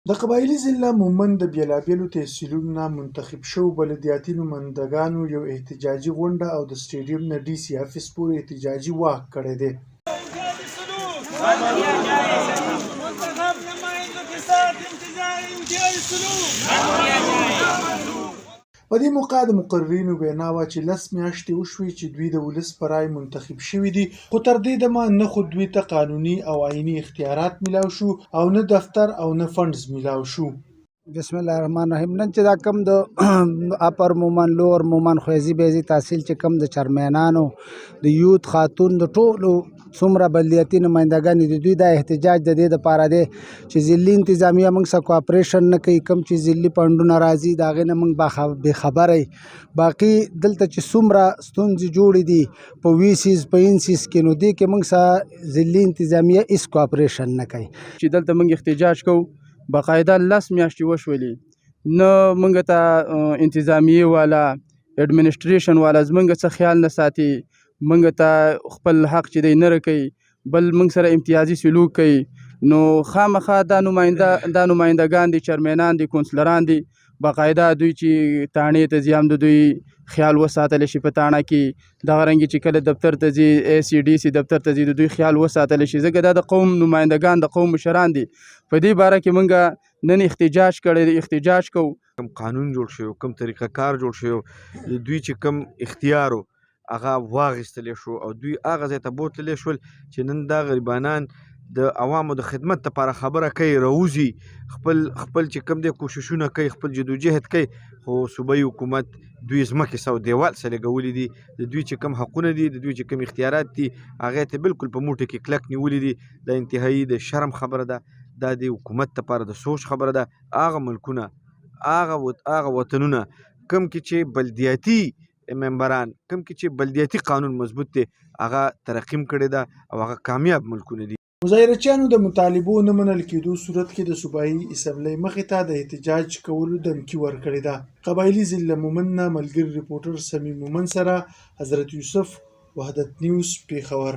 د قبایلي ضلع مومند د بېلابېلو تحصیلونو نه منتخب شوو بلدیاتي نمایندګانو یو احتجاجي غونډه او د سټېډیم نه ډي سي افس پورې احتجاجي واک کړی دی. په دې موقع د مقررینو وینا وه چې لس میاشتې وشوې چې دوی د ولس په رای منتخب شوي دي خو تر دې دمه نه خو دوی ته قانوني او آئیني اختیارات ملاو شو او نه دفتر او نه فنډز ملاو شو. بسم الله الرحمن الرحیم. نن چې دا کم د اپر مومن، لور مومن، خویزي بیزي تحصیل چې کم د چرمنانو، د یوت خاتون، د ټولو څومره بلدیاتي نمایندګان دي، دوی دا احتجاج د دې لپاره دی چې ضلعي انتظامیه موږ سره کوآپریشن نه کوي. کوم چې ضلعي فنډونه راځي، د هغې نه موږ بې خبره. باقي دلته چې څومره ستونزې جوړې دي په وی سیز، په این سیز کې، نو دې کې موږ سره ضلعي انتظامیه هیڅ کوآپریشن نه کوي. چې دلته موږ احتجاج کوو، باقاعده 10 میاشتې وشولې، نه موږ ته انتظامیه والا، اډمنسټریشن والا زمونږ څه خیال نه ساتي. موږ ته خپل حق چې دی نه رکوي، بل موږ سره امتیازي سلوک کوي. نو خامخا دا نمایندګان دي، چرمنان دي، کونسلران دي، باقاعده دوی چې تاڼې ته ځي هم د دوی خیال وساتل شي په تاڼه کې. دغه رنګ چې کله دفتر ته ځي، ای سي ډي سي دفتر ته ځي، د دوی خیال وساتل شي، ځکه دا د قوم نمایندګان، د قوم مشران دي. په دې باره کې مونږ نن احتجاج کړی دی، احتجاج کوو. کوم قانون جوړ شوی، کوم طریقه کار جوړ شوی، دوی چې کوم اختیار هغه واغستل شو او دوی هغه ځای ته بوتللی شول چې نن دا غریبانان د عوامو د خدمت لپاره خبره کوي، روزي خپل خپل چې کوم دی کوششونه کوي، خپل جدوجهد کوي، خو صوبایي حکومت دوی ځمکې سو دیوال سره لګولي دي. د دوی چې کوم حقونه دي، د دوی چې کوم اختیارات دي، هغه ته بالکل په موټي کې کلک نیولي دي. دا انتهایی د شرم خبره ده، دا د حکومت لپاره د سوچ خبره ده. هغه ملکونه، هغه وطنونه کوم کې چې بلدیاتي ممبران، کوم کې چې بلدیاتي قانون مضبوط دی، هغه ترقیم کړی ده او هغه کامیاب ملکونه دي. مظاهره چیانو د مطالبو نه منل کېدو صورت کې د صوبایي اسمبلۍ مخې ته د احتجاج کولو دمکي ورکړې ده. قبایلي ضلع مومند نه ملګري رپورټر سمیع مومند سره حضرت یوسف، وحدت نیوز، پېښور.